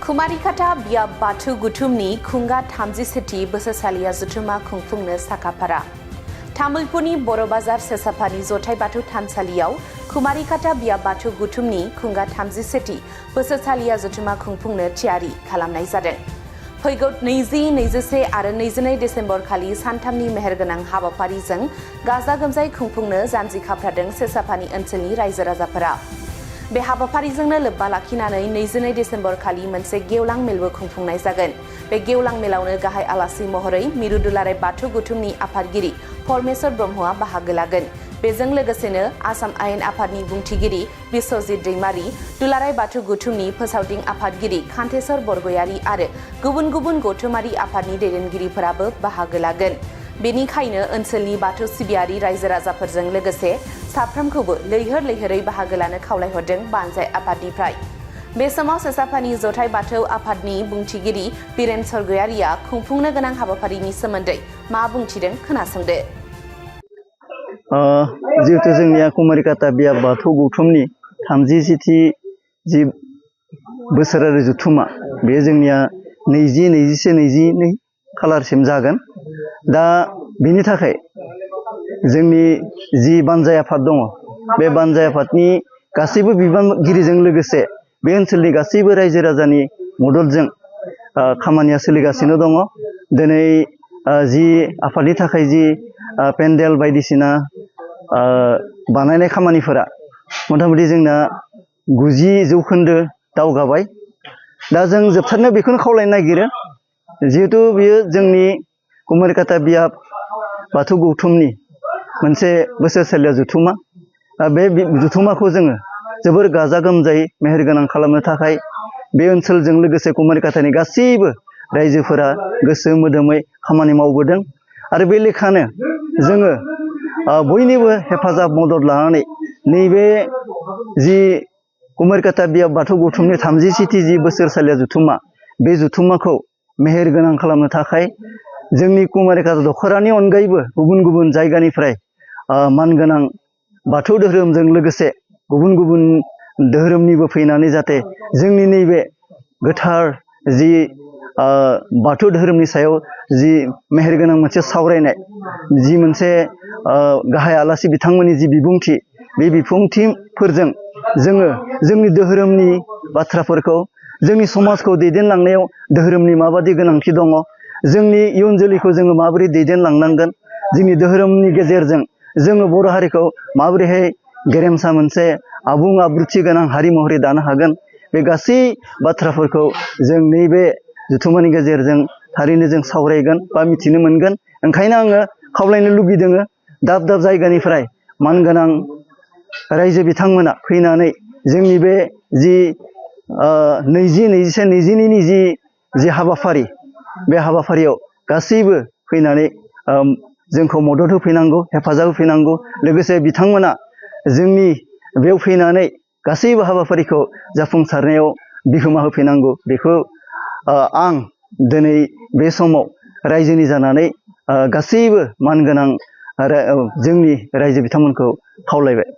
कुमारिकाटा बियाब बाथौ गुथुमनि खुंगा 30सेथि बोसोरसालिया जुथुमा खुंफुंनो साखाफारा। तामुलपुरनि बर' बाजार सेसाफानि जथाइ बाथौ थानसालियाव कुमारिकाटा बियाब बाथौ गुथुमनि खुंगा 30सेथि बोसोरसालिया जुथुमा खुंफुंनो थियारि खालामनाय जादों। फैगौ 20, 21 आरो 22 डिसेम्बर खालि सानथामनि मेहेरगोनां हाबाफारिजों गाजा गोमजायै खुंफुंनो जानजि खाफ्रादों सेसाफानि ओनसोलनि रायजो राजाफोरा। बे हाबाफारिजोंनो लोब्बा लाखिनानै 22 डिसेम्बर खालि मोनसे गेवलां मेलबो खुंफुंनाय जागोन। बे गेवलां मेलावनो गाहाय आलासि महरै मिरु दुलाराय बाथौ गुथुमनि आफादगिरि परमेश्वर ब्रह्मआ बाहागो लागोन। बेजों लोगोसेनो आसाम आयेन आफादनि बुंथिगिरि बिश्वजित दैमारी, दुलाराय बाथौ गुथुमनि फोसावदिं आफादगिरि कान्थेश्वर बरगयारी आरो गुबुन गुबुन गौथुमारि आफादनि दैदेनगिरिफोराबो बाहागो लागोन। बेनिखायनो ओनसोलनि बाथौ सिबियारि रायजो राजाफोरजों लोगोसे साफ्रोमखौबो लैहोर लैहोरै बाहागो लानो खावलायहरदों बानजाय आफादनिफ्राय। बे समाव सेसाफानि जथाइ बाथौ आफादनि बुंथिगिरि बिरेन सरगयारिया खुंफुंनो गोनां हाबाफारिनि सोमोन्दै मा बुंथिदों खोनासंदो। जिहेतु जोंनिया कुमारिकाटा बियाब बाथौ गौथुमनि 30सेथि जि बोसोरारि जुथुमा बे जोंनिया 20, 21, 22 खालारसिम जागोन। दा बेनि थाखाय जोंनि जि बानजाय आफाद दङ, बे बानजाय आफादनि गासैबो बिबानगिरिजों लोगोसे बे ओनसोलनि गासैबो रायजो राजानि मददजों खामानिया सोलिगासिनो दङ। दिनै जि आफादनि थाखाय जि पेन्डेल बायदिसिना बानायनाय खामानिफोरा मथा-मथि जोंना 90% दावगाबाय। दा जों जोबथारनायाव बेखौनो खावलायनो नागिरो, जिहेतु बेयो जोंनि कुमारिकाटा बियाब बाथौ गौथुमनि मोनसे बोसोरसालिया जुथुमा। बे जुथुमाखौ जोङो जोबोर गाजा गोमजायै मेहेरगोनां खालामनो थाखाय बे ओनसोलजों लोगोसे कुमारिकाटानि गासैबो रायजोफोरा गोसो मोदोमै खामानि मावबोदों। आरो बे लेखानो जोङो बयनिबो हेफाजाब मदद लानानै नैबे जि कुमारिकाटा बियाब बाथौ गौथुमनि 30सेथि जि बोसोरसालिया जुथुमा, बे जुथुमाखौ मेहेरगोनां खालामनो थाखाय जोंनि कुमारिकाटा दख'रानि अनगायैबो गुबुन गुबुन जायगानिफ्राय मानगोनां बाथौ धोरोमजों लोगोसे गुबुन गुबुन धोरोमनिबो फैनानै जाहाथे जोंनि नैबे गोथार जि बाथौ धोरोमनि सायाव जि मेहेरगोनां मोनसे सावरायनाय, जि मोनसे गाहाय आलासि बिथांमोननि जि बिबुंथि, बे बिबुंथिफोरजों जोङो जोंनि धोरोमनि बाथ्राफोरखौ, जोंनि समाजखौ दैदेनलांनायाव धोरोमनि माबादि गोनांथि दङ, जोंनि इयुन जोलैखौ जोङो माबोरै दैदेनलांनांगोन, जोंनि धोरोमनि गेजेरजों जोङो बर' हारिखौ माबोरैहाय गेरेमसा मोनसे आबुं आब्रुथि गोनां हारि महरै दानो हागोन, बे गासै बाथ्राफोरखौ जों नैबे जुथुमानि गेजेरजों थारैनो जों सावरायगोन बा मिथिनो मोनगोन। ओंखायनो आङो खावलायनो लुबैदों, दाब दाब जायगानिफ्राय मानगोनां रायजो बिथांमोना फैनानै जोंनि बे जि 20, 21, 22नि जि हाबाफारि, बे हाबाफारियाव गासैबो फैनानै जोंखौ मदद होफैनांगौ, हेफाजाब होफैनांगौ। लोगोसे बिथांमोना जोंनि बेयाव फैनानै गासैबो हाबाफारिखौ जाफुंसारनायाव बिहोमा होफैनांगौ। बेखौ आं दिनै बे समाव रायजोनि जानानै गासैबो मानगोनां जोंनि रायजो बिथांमोनखौ खावलायबाय।